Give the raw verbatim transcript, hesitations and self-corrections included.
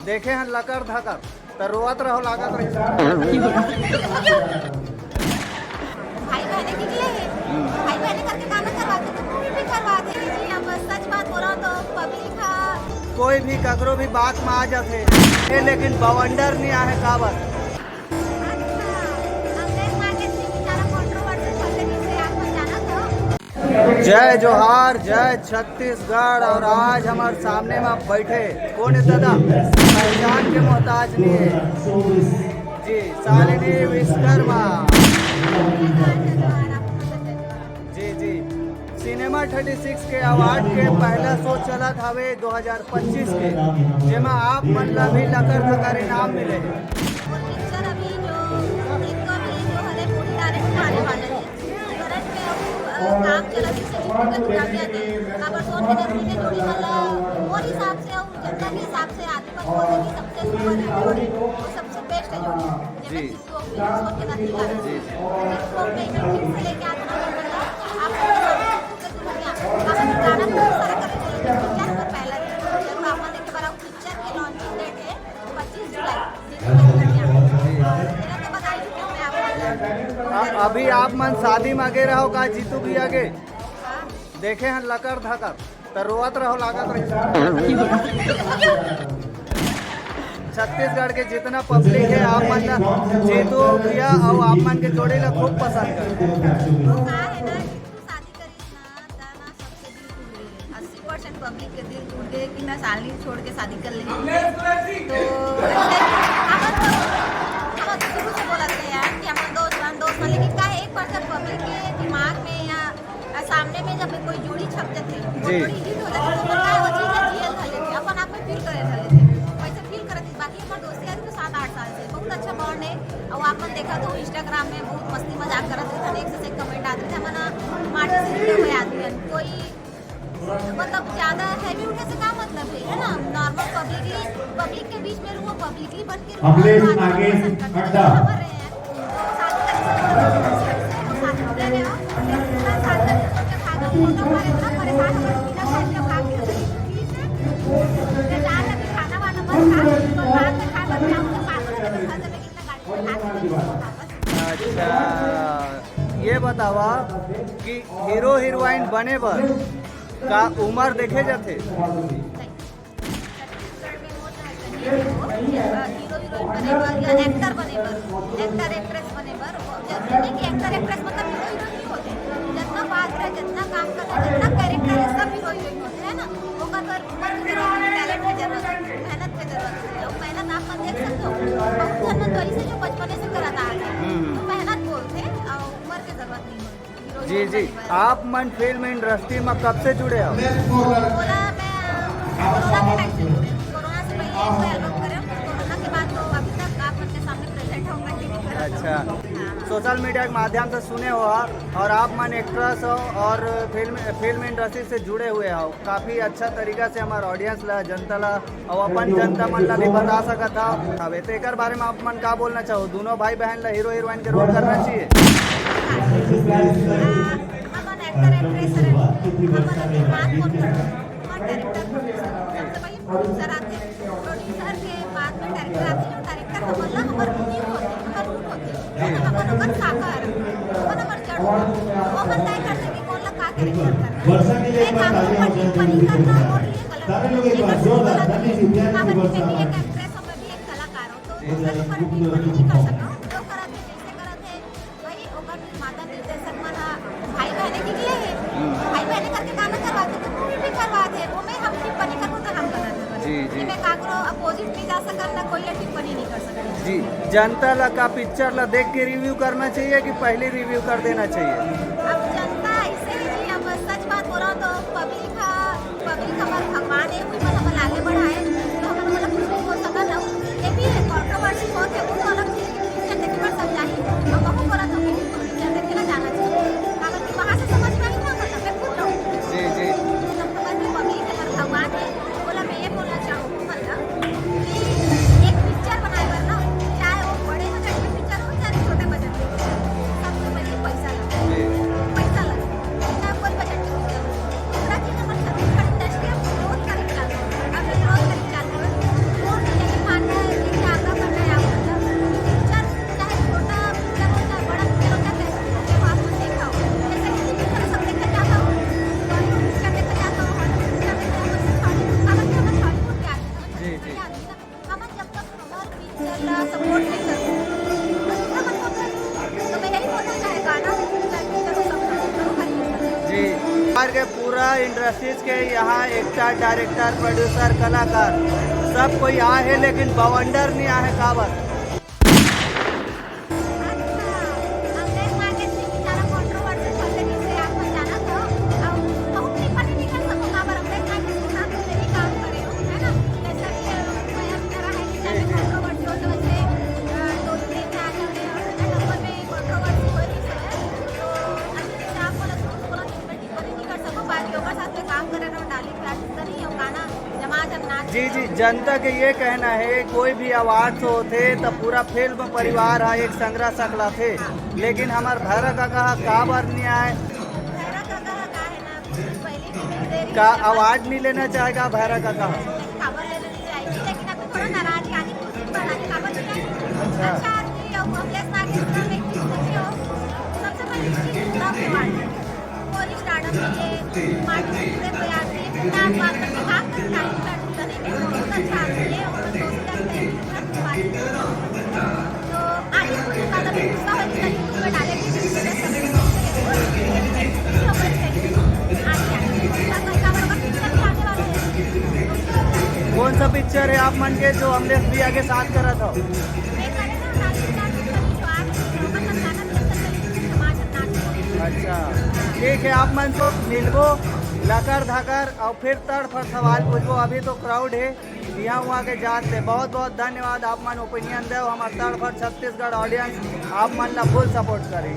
देखे हन लकर धकर, त रोवत रहो, लागत रही। भाई बहने निकले हैं, भाई बहने करके गाना करवाते तो मूवी भी करवाते हैं जी। अब सच बात बोला तो पब्लिक का कोई भी ककरो भी बात में आ जाते, ए, लेकिन बवंडर नहीं आहे काबर। अच्छा, अंग्रेज मार्केट में बेचारा कंट्रोवर्सी चलते, जिससे आप बचाना तो। जय जोहार, जय छत्तीसगढ़। और आज हमारे सामने में बैठे कौन है दादा? पहचान के मोहताज नहीं है जी, शालिनी विश्वकर्मा। जी जी, सिनेमा थर्टी सिक्स के अवार्ड के पहला शो चलत हवे दो हज़ार पच्चीस के, जेमा आप मन ला भी लकर धकर इनाम मिले हे। और पिक्चर अभी जो, जिनको अभी जो हरे पूरी डायरेक्ट आने वाले हैं, करंट में अब, अ, काम चलत है, जिसको छुट्टी का छुट्टा भी आते हैं। काबर सोन के नजदीक के जोड़ी वाला और हिसाब से और जनता के हिसाब से आदमी मन बोलते हैं कि सबसे सुपर है जोड़ी, वो सबसे बेस्ट है जोड़ी। जेमा जी। जिसको भी सोन के नजदीक आते हैं। जी, जी। जिसको भी एक से लेके आते हैं, मतलब, आप लोग के सामने खुद से दुनिया, आप गाना बहुत सारा करने चले थे, पिक्चर पर पहला दिन, जब आप मन देखे बड़ा पिक्चर के लॉन्चिंग डेट है पच्चीस जुलाई, जिसको करने आते हैं। मेरा तो बता ही चुकी हूँ मैं आपको। अब अभी आप मन शादी में आगे रहो का जीतू भी आगे? हाँ। देखे हैं लकर धकर, त रोवत रहो, लागत रही। छत्तीसगढ़ के जितना पब्लिक है, आप मन ला जीतू भैया और आप मन के जोड़ी ला खूब पसंद कर। वो का है ना, जितनी शादी करी ना, दाना सबके दिल टूट गए। अस्सी परसेंट पब्लिक के दिल टूट गए कि मैं शादी छोड़ के शादी कर लेंगे। तो ऐसे हम तो, हम तो शुरू से बोला था यार कि हम दोस्त, हम दोस्त, लेकिन का है, एक परसेंट पब्लिक के दिमाग में या आ, सामने में जब कोई जोड़ी छप जाथे, वो जी। जोड़ी हिट हो जाथे, तो अपन का वो चीज ला जियल धर लेथे, अपन आप में फील करे धर लेथे। वैसे फील करत ही, बाकी हमर दोस्ती यारी तो सात आठ साल से बहुत अच्छा बॉन्ड है। और आप मन देखा तो इंस्टाग्राम में बहुत मस्ती मजाक करत रहथन, एक से एक कमेंट आत रहथे, हमन माटी से जुड़े हुए आदमी हन। कोई मतलब ज्यादा हैवी उठे से का मतलब है, है ना? नॉर्मल पब्लिकली, पब्लिक के बीच में रहो, पब्लिकली बन के रहो, अमलेश तो आदमी नागेश पसंद करथे। अड्डा। हमर रहे हैं। अच्छा, ये बतावा कि हीरो हीरोइन बने बर का उम्र देखे जाथे? छत्तीसगढ़ में होता है, कहीं भी हो, अ, हीरो हीरोइन बने बर या एक्टर बने बर, एक्टर एक्ट्रेस बने बर, वो जरूरी नहीं कि एक्टर एक्ट्रेस मतलब हीरो हीरोइन ही होते। जितना पात्र है, जितना काम करता है, जितना कैरेक्टर है, सब हीरो हीरोइन होते हैं ना। ओकर बर उम्र की जरूरत नहीं, टैलेंट की जरूरत है, मेहनत की जरूरत है। और मेहनत आप मन देख सकते हो, बहुत जन मन तो ऐसे जो बचपने से करत आ रहे हैं, हम्म। तो मेहनत बोलते हैं और उम्र की जरूरत नहीं होती। जी जी, आप मन फिल्म इंडस्ट्री में कब से जुड़े हो? बोला मैं कोरोना के टाइम से जुड़े हूँ। कोरोना से पहले एक एल्बम करे हूँ, कोरोना के बाद तो अभी तक आप मन के सामने प्रेजेंट हूँ मैं। अच्छा, हाँ। सोशल मीडिया के माध्यम से सुने हो आप, और आप मन एक्ट्रेस हो और फिल्म, फिल्म इंडस्ट्री से जुड़े हुए हो, काफ़ी अच्छा तरीका से हमारे ऑडियंस ला, जनता ला और अपन जनता मन ला भी बता सकत हव। अब एते एकर बारे में आप मन का बोलना चाहो? दोनों भाई बहन ला हीरो हीरोइन के रोल करना चाहिए? हमन एक्टर एक्ट्रेस हरन, हमन निर्माण कोन करथन? हमर डायरेक्टर प्रोड्यूसर, सबसे पहले प्रोड्यूसर आथे, प्रोड्यूसर के बाद में डायरेक्टर आथे, जो डायरेक्टर हमन ला हमर नींव होथे, हमर रूट होथे, तो हमन ओकर शाखा हरन, हमन हमर जड़ होथे, तो हमन तय करथन कि कोन ला का कैरेक्टर करना है। मैं कानून पर टिप्पणी करना मोर लिए गलत है, ये गलत है, काबर कि मैं भी एक एक्ट्रेस हूँ, मैं भी एक कलाकार हूँ, तो दूसरा के ऊपर टिप्पणी नहीं कर सकता हूँ। जो करत है, जैसे करत है, भाई, ओकर निर्माता निर्देशक मन ह भाई बहने निकले हे, भाई बहने करके गाना करवाते तो मूवी भी करवाते, वो में हम टिप्पणी करबो तो हम गलत है। जी, जी। मैं काकरो अपोजिट नहीं जा सकन, ना कोई ला टिप्पणी नहीं कर सकन। जी, जनता ला का पिक्चर ला देख के रिव्यू करना चाहिए कि पहले रिव्यू कर देना चाहिए? अब जनता ऐसे ही जी, अब सच बात बोला तो पब्लिक ह, पब्लिक हमर भगवान है, कोई मन हमन आगे बढ़ाए, तो हमन ओला कुछ नहीं बोल सकन। अब ये भी है, कंट्रोवर्सी बहुत है, वो तो अलग चीज है कि पिक्चर देखे बर सब जाही, अब कहूँ बोला तो पिक्चर देखे ला जाना चाहिए, काबर कि वहाँ से समझ में आई ना, मतलब, मैं खुद रहूँ। जी, जी। तो समझ में पब्लिक हमर भगवान है, बोला मैं ये बोलना चाहूँ, मतलब, कि एक पिक्चर बनाए बर ना, चाहे वो बड़े बजट में पिक्चर हो, चाहे छोटे बजट में पिक्चर हो, सबसे पहले पैसा लगता है। जी। हमन जब तक हमर पिक्चर ला सपोर्ट नहीं करबो, तो हमन को तो मैं यही बोलना चाहे, गाना भी चलो सब करो, करो खाली। जी, बिहार के पूरा इंडस्ट्रीज के यहाँ एक्टर, डायरेक्टर, प्रोड्यूसर, कलाकार सब कोई आए हे, लेकिन बवंडर नहीं आए हे। काबर? अच्छा, अमलेश नागेश जी बेचारा कंट्रोवर्सी चलते, जिसे आप मन जानत हो, अब बहुत ऊपर नहीं निकल सको, काबर अमलेश नागेश के साथ तो यही काम करे हो, है ना? जैसा कि, अ, मैं अभी तरह है कि चाहे कंट्रोवर्सी हो, तो वैसे, अ, दो तीन चार जगह और है ना, नंबर में कंट्रोवर्सी हो रही है, तो अभी जैसे आप बोला, तो बोला कि ऊपर नहीं निकल सको, बाकी ओकर साथ में काम करे रहो, डाली प्रैक्टिस करी, और गाना जमा जम नाच जी, जी, जनता के ये कहना है, कोई भी अवार्ड शो होते तो पूरा फिल्म परिवार हा एक संग्रह सकलाथे, लेकिन हमार भैरा काका हा काबर नहीं आए? भैरा काका हा का है ना, पहले भी मिलते रही का है, अवार्ड नहीं लेना चाहेगा भैरा काका हा? काबर लेना नहीं चाहिए, लेकिन अभी थोड़ा नाराज है, आने की कोशिश कर रहा है, काबर नहीं आए? अच्छा। अच्छा आदमी है, वो अमलेश नागेश का मैं किस तरह हो, सबसे पहले चीज love अवार्ड। कोई स्टार्टअप के लिए मार्केट से कोई आदमी डांस बात करके काम करता है, लड़की बने में बहुत अच्छा आदमी है, और दोस्त करते हैं, तो आगे कुछ ज्यादा भी गुस्सा हो, इसका YouTube में डालेंगे, आगे आगे। कौन सा पिक्चर है आप मन के जो अमलेश भैया के साथ करा था? अच्छा, ठीक है, आप मन से मिलबो, लकर धकर और फिर तड़फड़ सवाल पूछबो। अभी तो क्राउड है, यहाँ वहाँ के जात ले। बहुत बहुत धन्यवाद, आप मन ओपिनियन दे। हमार तड़फड़ छत्तीसगढ़ ऑडियंस आप मन ला फुल सपोर्ट करे।